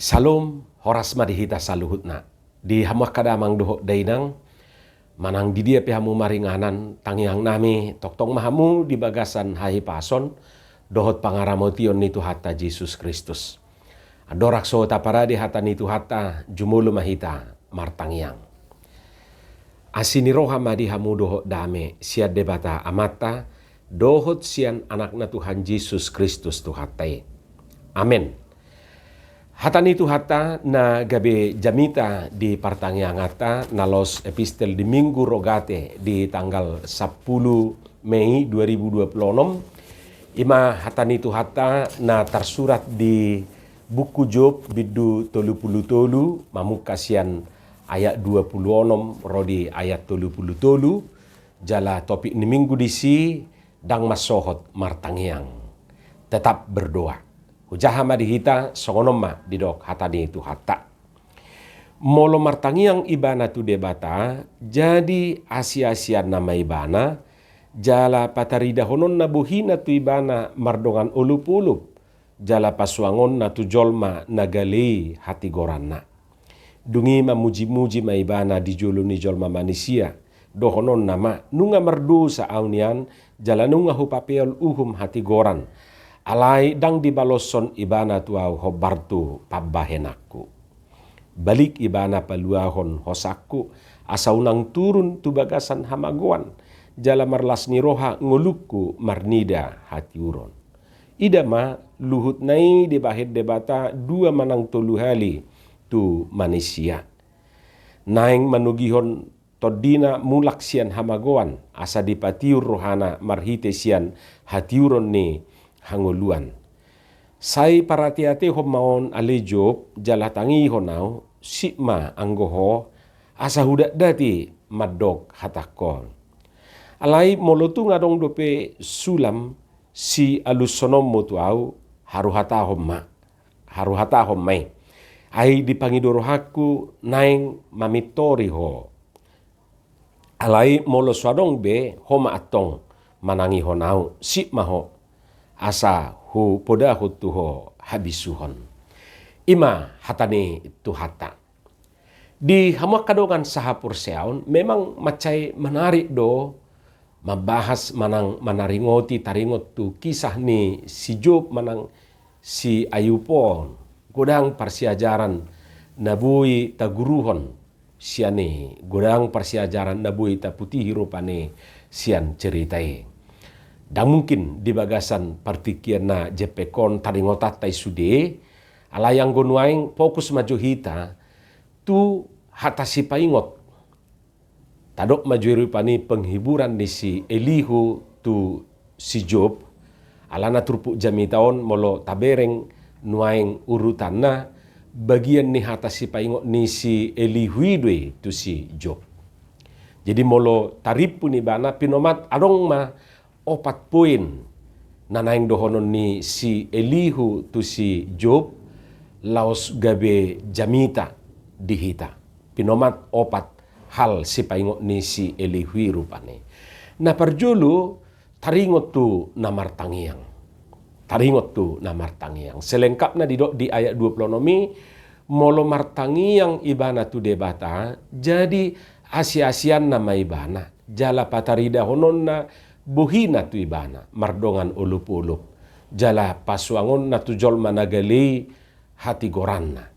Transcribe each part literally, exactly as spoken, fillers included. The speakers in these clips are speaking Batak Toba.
Salom, horas ma di hita saluhutna. Di hamu angka damang dohot dainang, manang di dia pe hamu maringanan, tangiangnami tongtong ma hamu di bagasan hahipason dohot pangaramotion ni Tuhanta Jesus Kristus. Andorang so taparade hata ni Tuhanta, jumolo ma hita martangiang. Asi ni roha ma di hamu dohot dame sian Debata Amanta dohot sian Anakna Tuhan Jesus Kristus Tuhanta i. Amen. Hata ni Tuhanta na gabe jamita di partangianganta na laos epistel di Minggu Rogate di tanggal sampulu Mei dua ribu dua puluh enam, ima hata ni Tuhanta na tarsurat di buku Job bindu tolu pulu tolu, mamungka sian ayat dua pulu onom ro di ayat tolu pulu tolu, jala topik ni minggu disi, ndang mansohot martangiang. Tetap berdoa. Hujaha ma di hita, songon on ma didok hata ni Tuhanta. Molo martangiang ibana tu Debata, jadi asiasianna ma ibana, jala pataridahononna bohina tu ibana mardongan olopolop, jala pasuangonna tu jolma na gale i hatigoranna. Dung i mamujimuji ma ibana di jolo ni jolma manisia, dohononna ma, nunga mardosa ahu nian, jala nunga hupapeol uhum hatigoran. Alai ndang dibaloshon ibana tu ahu hombar tu pambahenanku. Balik ibana paluahon hosangku, asa unang turun tu bagasan hamagoan, jala marlas ni roha ngolungku marnida hatiuron. Ida ma, luhutna i dibahen Debata dua manang tolu hali tu manisia. Naeng manogihon tondina mulak sian hamagoan, asa dipatiur rohana marhite sian hatiuron ni hangoluan. Sai parateatehon ma on ale Job, jala tangihon ahu, sip ma anggo ho, asa hudatdati mandok hatangkon. Alai molo tung adong dope sulam sialushononmu tu ahu, haruhatahon ma, haruhatahon ma i. Ai dipangido rohangku naeng mamintori ho. Alai molo so adong be, ho ma antong manangihon ahu, sip ma ho, asa hupodahon tu ho habisuhon. Ima hata ni Tuhanta. Di hamu angka dongan sahaporseaon, memang mansai menarik do mambahas manang manaringoti, taringot tu kisah ni si Job manang si Ayub on. Godang parsiajaran na boi taguruhon sian i, godang parsiajaran na boi taputihi rupani sian cerita i. Ndang mungkin di bagasan partingkian na jempek on taringotanta i sude, alai anggo nuaeng fokus ma jo hita tu hata sipaingot. Tadok ma jo i rupani penghiburan ni si Elihu tu si Job, alana turpuk jamita on molo tabereng nuaeng urutanna, bagian ni hata sipaingot ni si Elihu i do i tu si Job. Jadi molo tarimpu ibana, pinomat adong ma opat poin na naeng dohonon ni si Elihu tu si Job, laos gabe jamita di hita. Pinomat opat hal sipaingot ni si Elihu i rupani. Na parjolo, taringot tu na martangiang. Taringot tu na martangiang. Selengkapna didok di ayat dua pulu onom i, molo martangiang ibana tu Debata, jadi asiasianna ma ibana, jala pataridahononna bohina tu ibana mardongan olopolop, jala pasuangonna tu jolma na gale i hatigoranna.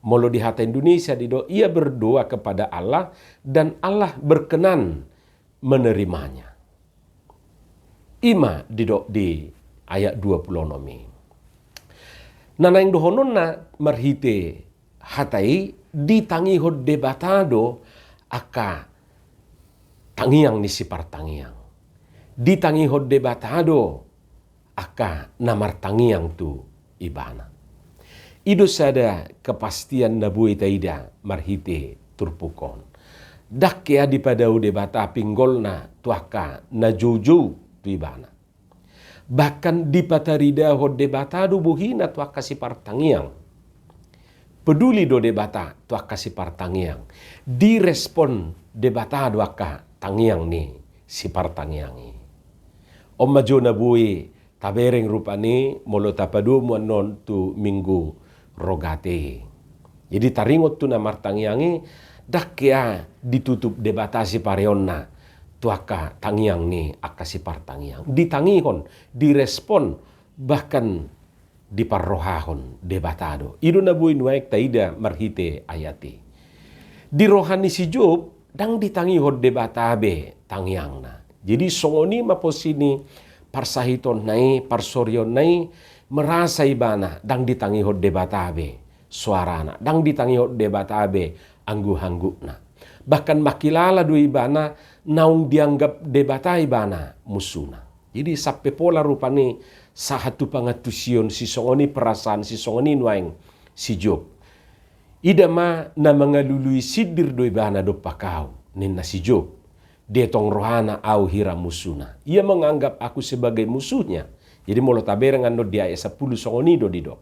Molo di hata Indonesia didok, ia berdoa kepada Allah dan Allah berkenan menerimanya. Ima didok di ayat dua pulu onom i. Na naeng dohononna marhite hata i, ditangihon Debata do angka tangiang ni sipartangiang. Ditangihon Debata do angka na martangiang tu ibana. I do sada kepastian na boi taida marhite turpuk on. Ndang hea dipadao Debata pinggolna tu angka na joujou tu ibana. Bahkan dipataridahon Debata do bohina tu angka sipartangiang. Peduli do Debata tu angka sipartangiang. Direspon Debata do angka tangiang ni sipartangiang i. On ma jo na boi tabereng rupani molo tapadomu annon tu Minggu Rogate. Jadi taringot tu na martangiang i, ndang hea ditutup Debata sipareonna tu angka tangiang ni angka sipartangiang. Ditangihon, direspon, bahkan diparrohahon Debata do. I do na boi nuaeng taida marhite ayat i. Di roha ni si Job, ndang ditangihon Debata be tangiangna. Jadi songon i ma pos ni parsahitonna i, parsorionna i, merasa ibana ndang ditangihon Debata be soarana, ndang ditangihon Debata be angguhanggukna. Bahkan mangkilala do ibana naung dianggap Debata ibana musuna. Jadi sampe pola rupani sahat tu pangantusion sisongon i, perasaan sisongon i nuaeng si Job. Ida ma na mangalului sindir do ibana dompak ahu, ninna si Job. Dietong rohana ahu hira musuna. Ia menganggap aku sebagai musuhnya. Jadi molo tabereng annon di ayat sampulu songon i do didok.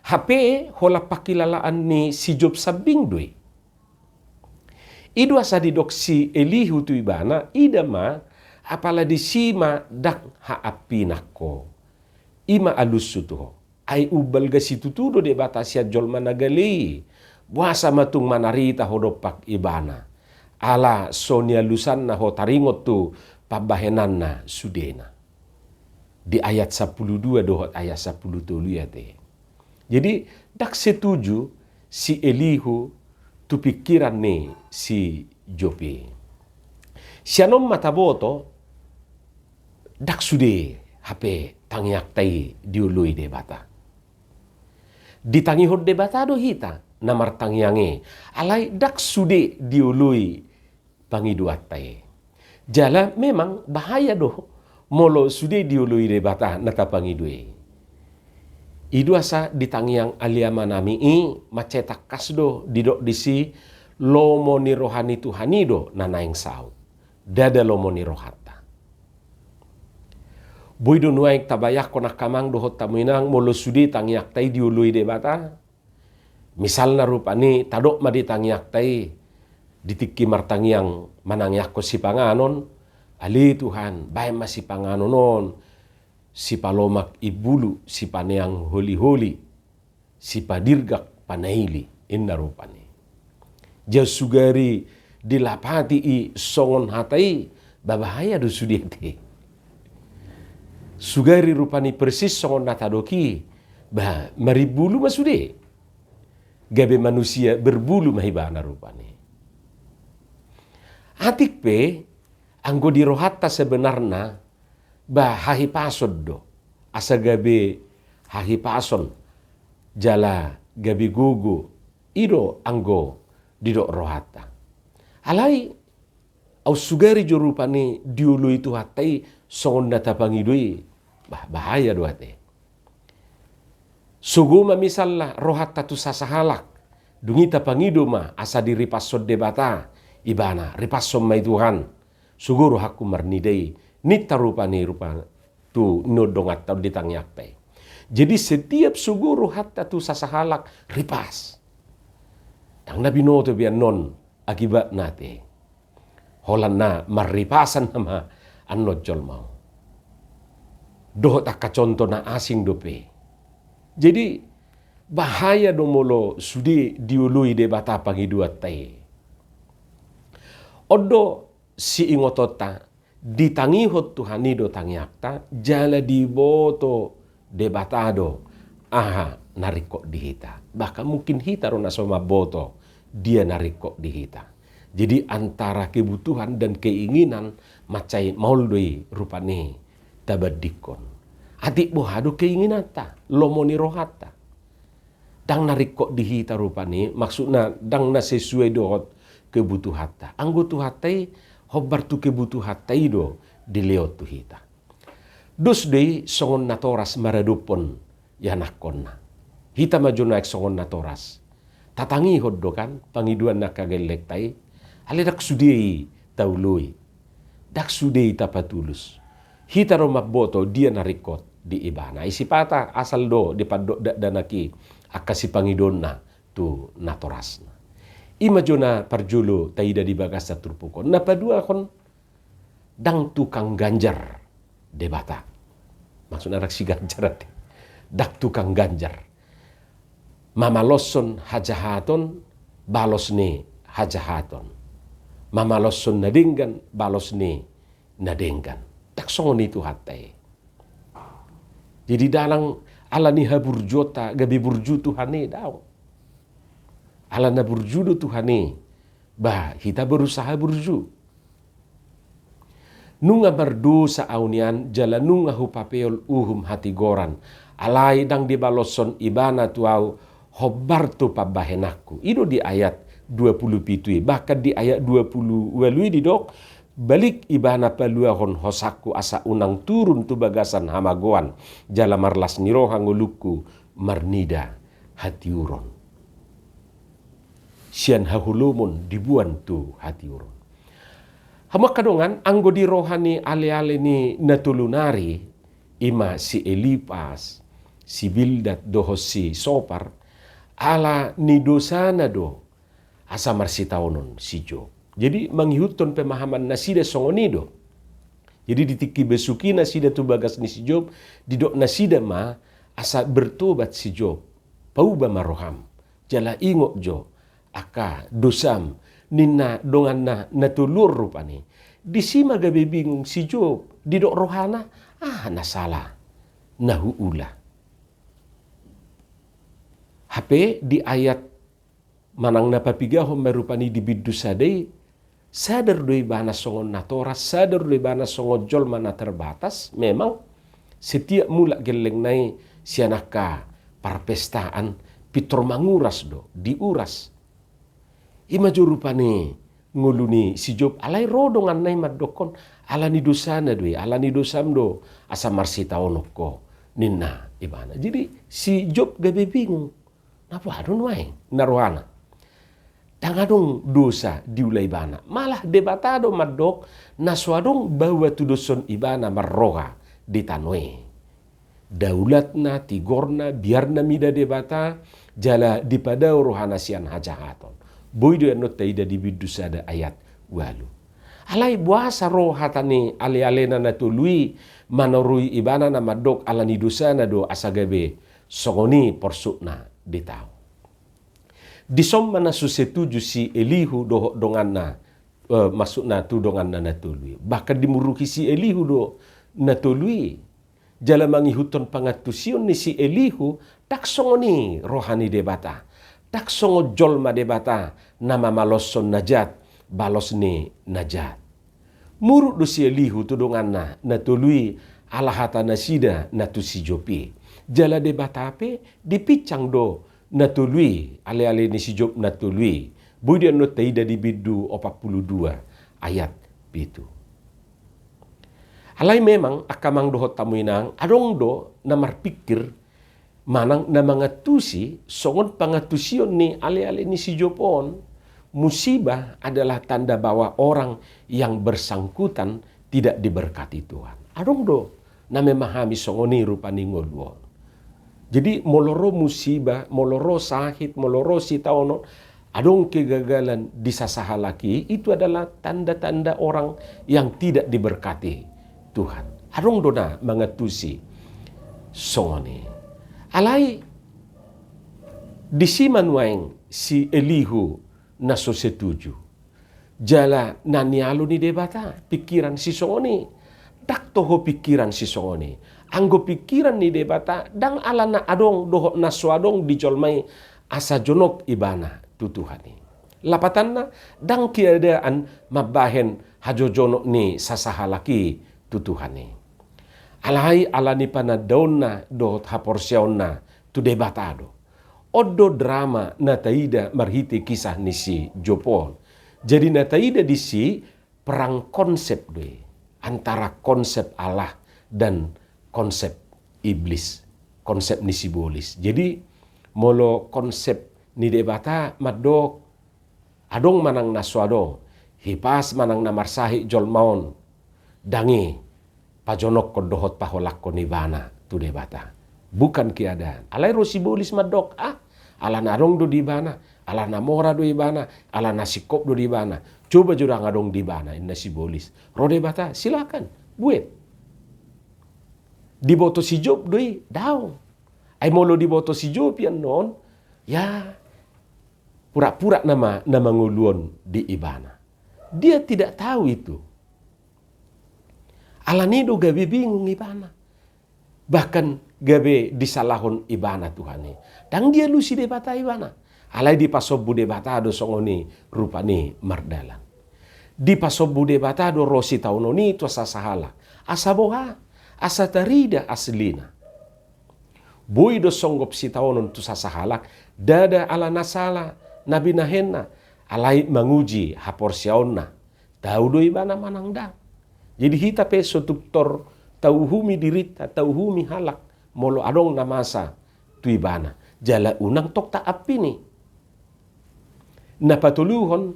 Hape holan pangkilalaan ni si Job sambing do i. I do asa didok si Elihu tu ibana, ida ma, apala disi ma ndang haampinan ho. I ma alushu tu ho. Ai umbalga situtu do Debata sian jolma na gale i. Boasa ma tung manarita ho dompak ibana? Ala so nialusanna ho taringot tu pambahenanna sudena. Di ayat sampulu dua dohot ayat sampulu tolu i ate. Jadi, ndang setuju si Elihu tu pingkiran ni si Job i. Sian on ma taboto, ndang sude hape tangiangta i dioloi Debata. Ditangihon Debata do hita na martangiang i, alai ndang sude dioloi pangidoanta i. Jala memang bahaya do molo sude dioloi Debata na tapangido i. I do asa di tangiang Ale Amanami i mansai tangkas do didok disi, lomo ni roha ni Tuhan i do na naeng saut. Ndada lomo ni rohanta. Boi do nuaeng tabayangkon angka amang dohot hamu inang, molo sude tangiangta i dioloi Debata. Misalna rupani tadok ma di tangiangta i, di tingki martangiang manangiangkon sipanganon, Ale Tuhan, baen ma sipanganon on, sipalomak imbulu, sipaneang holiholi, sipadirgak panaili, inna rupani. Jala sugari dilapati i songon hata i, ba bahaya do sude ate. Sugari rupani persis songon na tadok i, ba marimbulu ma sude. Gabe manusia berbulu ma ibana rupani. Atik pe, anggo di rohanta sebenarna, ba hahipason do. Asa gabe hahipason, jala gabe gogo, i do anggo didok rohanta. Alai, aut sugari jo rupani dioloi Tuhanta i songon na tapangido i, bah, bahaya do ate. Sogo ma misalna rohanta tu sasahalak, dung i tapangido ma asa diripashon Debata ibana, ripashon ma i Tuhan. Sogo rohangku marnida i, ninta rupani rupa tu niondonganta on di tangiangta i. Jadi setiap sogo rohanta tu sasahalak, ripas. Ndang na binoto be annon akibatna ate. Holan na marripasan nama annon jolma on. Dohot angka contoh na asing dope. Jadi, bahaya do molo sude dioloi Debata pangidoanta i. On do siingotonta, ditangihon Tuhan i do tangiangta, jala diboto Debata do aha na ringkot di hita. Bahkan mungkin hita do na so mamboto dia na ringkot di hita. Jadi antara kebutuhan dan keinginan mansai maol do i rupani tabandingkon. Atik boha do keinginanta, lomo ni rohanta. Ndang na ringkot di hita rupani, maksudna ndang na sesuai dohot kebutuhanta. Anggo Tuhanta i, hombar tu kebutuhanta i do dilehon tu hita. Dos do i songon natoras maradophon ianakkonna. Hita ma jo nuaeng songon natoras. Tatangihon do kan pangidoan ni angka gellengta i. Alai ndang sude i taoloi. Ndang sude i tapatulus. Hita do mamboto dia na ringkot di ibana. Ai sipata asal do dipandok dakdanak i angka sipangidoonna tu natorasna. I ma jo na parjolo taida di bagasan turpuk on. Na paduahon, ndang tukang ganjar Debata. Maksudna ndang siganjar ate. Ndang tukang ganjar. Mamaloshon hajahaton, balos ni hajahaton. Mamaloshon na denggan, balos ni na denggan. Ndang songon i Tuhanta i. Jadi ndang ala ni haburjuonta gabe burju Tuhan i, daong. Ala na burju do Tuhan i, ba hita berusaha burju. Nunga mardosa ahu nian, jala nunga hupapeol uhum hatigoran. Alai ndang dibaloshon Ibana tu ahu hombar tu pambahenanku. I do di ayat dua pulu pitu i, bahkan di ayat dua pulu ualu i didok, balik Ibana paluahon hosangku asa unang turun tu bagasan hamagoan, jala marlas ni roha ngolungku marnida hatiuron. Sian haholomon diboan tu hatiuron. Hamu angka dongan, anggo di roha ni aleale ni na tolu nari, i ma si Elipas, si Bildad dohot si Sopar, ala ni dosana do asa marsitaonon si Job. Jadi mangihuthon pemahaman nasida songon i do. Jadi di tingki besuki nasida tu bagas ni si Job, didok nasida ma asa bertobat si Job, pauba ma roham, jala ingot jo angka dosam, ninna donganna na tolu on rupani. Disi ma gabe bingung si Job, didok rohana, aha na sala na huula. Hape di ayat manang na papigahon ma rupani di bindu sada i, sadar do ibana songon natoras, sadar do ibana songon jolma na terbatas, memang setiap mulak gellengna i sian angka parpestaan, pintor manguras do, diuras. I ma jo rupani ngolu ni si Job, alai ro donganna i mandokkon, ala ni dosana do i, ala ni dosam do asa marsitaonon ho, ninna ibana. Jadi si Job gabe bingung. Na pola do nuaeng na rohana. Ndang adong dosa diula ibana. Malah Debata do mandok na so adong baoa tudoshon ibana marroha di tano i. Daulatna, tigorna, biarna mida Debata, jala dipadao rohana sian hajahaton. Boi do annon taida di bindu sada ayat ualu. Alai boasa ro hata ni alealena na tolu i manoroi ibana na mandok ala ni dosana do asa gabe songon i porsukna di tano. Dison ma na so setuju si Elihu dohot donganna, eh, maksudna tu donganna na tolu i. Bahkan dimuruki si Elihu do na tolu i. Jala mangihuthon pangantusion ni si Elihu, ndang songon i roha ni Debata. Ndang songon jolma Debata na mamaloshon na jat, balos ni na jat. Muruk do si Elihu tu donganna na tolu i ala hata nasida na tu si Job i. Jala Debata pe dipinsang do na tolu i, aleale ni si Job na tolu i. Boi do annon taida di bindu opat pulu dua ayat pitu. Alai memang angka amang dohot hamu inang, adong do na marpikir manang na mangantusi songon pangantusion ni aleale ni si Job on, musibah adalah tanda bahwa orang yang bersangkutan tidak diberkati Tuhan. Adong do na memahami songon i rupani ngolu on. Jadi molo ro musibah, molo ro sahit, molo ro sitaonon, adong kegagalan di sasahalak i, itu adalah tanda-tanda orang yang tidak diberkati Tuhan. Adong do na mangantusi songon i. Alai disi ma nuaeng si Elihu na so setuju. Jala na nialo ni Debata pikiran sisongon i. Ndang toho pikiran sisongon i. Anggo pikiran ni Debata ndang ala na adong dohot na so adong di jolma i asa jonok ibana tu Tuhan i. Lapatanna, ndang keadaan mambahen hajojonok ni sasahalak i tu Tuhan i. Alai ala ni panandaonna dohot haporseaonna tu Debata do. On do drama na taida marhite kisah ni si Job on. Jadi na taida disi perang konsep do i antara konsep Allah dan konsep iblis, konsep ni sibolis. Jadi molo konsep ni Debata mandok, adong manang na so adong, hipas manang na marsahit jolma on, ndang i pajonokkon dohot paholanghon ibana tu Debata. Bukan keadaan. Alai ro sibolis mandok, ah, ala na adong do di ibana, ala na mora do ibana, ala na singkop do di ibana. Coba jo ndang adong di ibana, inna sibolis. Ro Debata, silakan, buat. Diboto si Job do i? Daong. Ai molo diboto si Job i annon, Ya, pura-pura nama na mangolu on di ibana. Dia tidak tahu itu. Alani do gabe bingung ibana. Bahkan gabe disalahon ibana Tuhan i. Ndang dialusi Debata ibana. Alai dipasombu Debata do songon i rupani mardalan. Dipasombu Debata do ro sitaonon i tu sasahalak. Asa boha, asa tarida aslina. Boi do songgop sitaonon tu sasahalak, ndada ala na sala na binahenna, alai manguji haporseaonna. Tau do ibana manang ndang. Jadi hita pe so tung tor tauhumi dirinta, tauhumi halak, molo adong na masa tu ibana. Jala unang tong taampini. Na patoluhon,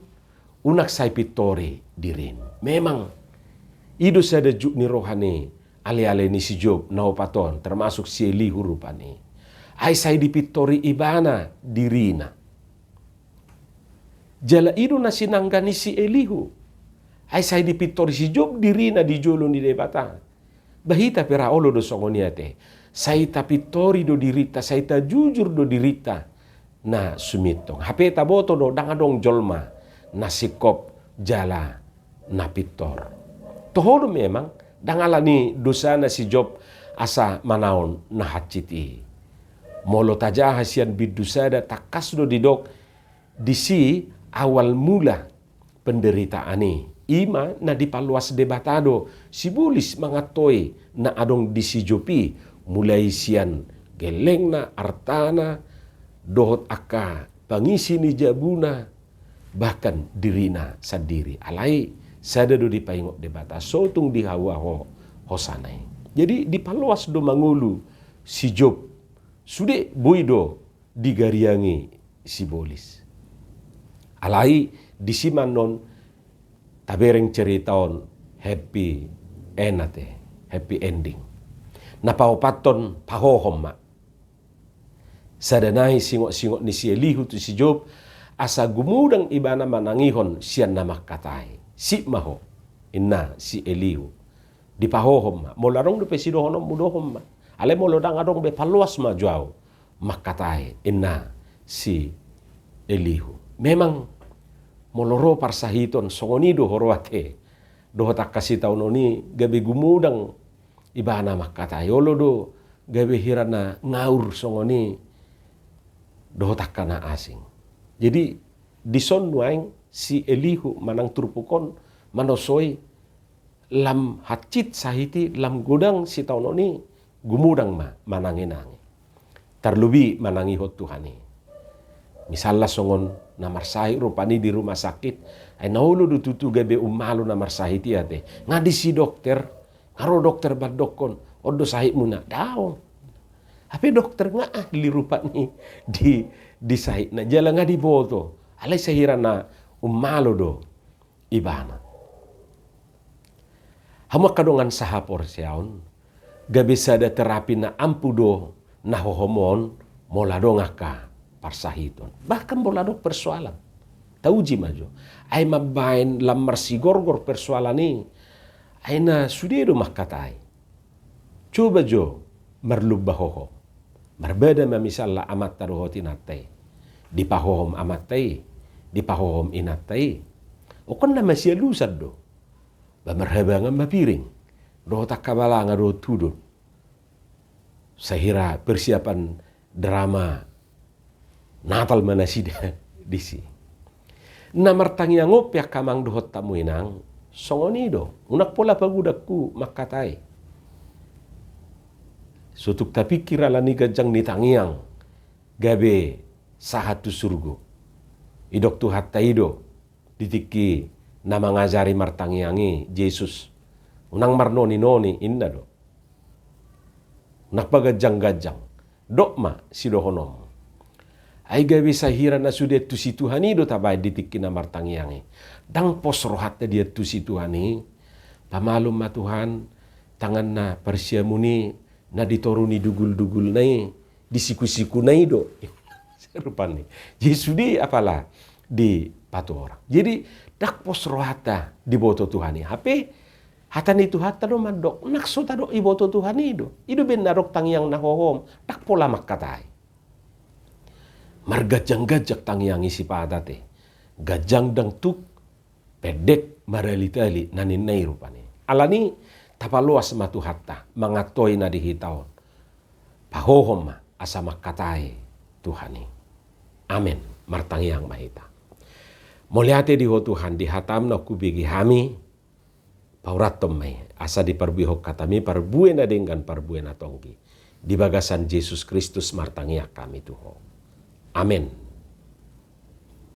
unang sai pintori dirim. Memang, i do sada juk ni roha ni ale-ale ni si Job na opat on, termasuk si Elihu rupani. Ai sai dipintori ibana dirina. Jala i do na sinangga ni si Elihu. Ai sai dipintori si Job dirina di jolo ni Debata. Ba hita pe ra olo do songon i ate. Sai tapintori do dirinta, sai tajujur do dirinta na sumintong. Hape taboto do ndang adong jolma na singkop jala na pintor. Toho do memang, ndang alani dosana si Job asa manaon na hansit i. Molo tajaha sian bindu sada tangkas do didok disi awal mula penderitaan i. I ma na dipaloas Debata do sibolis mangantoi na adong di si Job i, mulai sian gellengna, artana, dohot angka pangisi ni jabuna, bahkan dirina sandiri. Alai sada do dipaingot Debata, so tung di hau ahu hosana i. Jadi dipaloas do mangolu si Job, sude boi do digariangi sibolis. Alai disi ma annon tabereng cerita on happy end ate, happy ending. Na paopathon pahohom ma. Sada nai singot-singot ni si Elihu tu si Job, asa gumodang ibana manangihon sian na mangkatai. Sip ma ho, inna si Elihu. Dipahohom ma. Molo adong dope sidohononmu, dohon ma. Alai molo ndang adong be, paloas ma jo ahu mangkatai, inna si Elihu. Memang molo ro parsahiton songon i do ho ro ate. Dohot angka sitaonon i gabe gumodang ibana mangkatai, olo do gabe hira na ngaur songon i dohot angka na asing. Jadi dison nuaeng si Elihu manang turpuk on manosoi, lam hansit sahit i, lam godang sitaonon i, gumodang ma manangi-nangi. Tarlobi manangihon Tuhan i. Misalna songon na marsahit rupani di rumah sakit, ai na olo do tutu gabe ummalo na marsahit i ate. Nga disi dokter, nga ro dokter mandokkon, on do sahitmuna, daong. Hape dokter nga ahli rupani di, di sahitna, jala nga diboto. Alai sahira na ummalo do ibana. Hamu angka dongan sahaporseaon, gabe sada terapi na ampuh do na hohom on molo adong angka parsahiton. Bahkan molo adong persoalan. Tauji ma jo. Ai mambaen lam marsigorgor persoalan i, ai na sude do mangkatai. Coba jo marlumba hohom. Marbada ma misalna amanta dohot inanta i. Dipahohom amanta i, dipahohom inanta i. Ingkon na masialusan do. Ba marhabangan ma piring dohot angka balanga dohot hudon. Sahira persiapan drama Natal ma nasida disi. Na martangiang on pe angka amang dohot hamu inang, songon i do, unang pola pagodanghu mangkatai. So tung tapingkir alani ganjang ni tangiang gabe sahat tu surgo. Didok Tuhanta i do di tingki na mangajari martangiang i Jesus, unang marnoni-noni, inna do. Unang paganjang-ganjang. Dok ma sidohononmu. Ai gabe sahira na sude diantusi Tuhan i do tabaen di tingki na martangiang i. Ndang pos rohanta diantusi Tuhan i. Pamalum ma Tuhan, tangan na parsiamun i, na di toru ni dugul-dugulna i, di siku-sikuna i do. Rupani. Jadi sude apala dipatorang. Jadi ndang pos rohanta diboto Tuhan i. Hape hata ni Tuhanta do mandok, nang so tadok diboto Tuhan i do. I do umbahen na adong tangiang na hohom, ndang pola mangkatai. Marganjang-ganjang tangiang i sipata te. Ganjang ndang tuk, pendek marali-tali na ninna i rupani. Alani i tapaloas ma Tuhanta mangantoi na di hita on. Pahohom ma asa mangkatai Tuhan i. Amen. Martangiang ma hita. Mauliate di Ho Tuhan di hataM na hubege hami. Paurathon ma i asa diparbuehon hataMi parbue na denggan parbue na tonggi. Di bagasan Jesus Kristus martangiang hami tu Ho. Amen.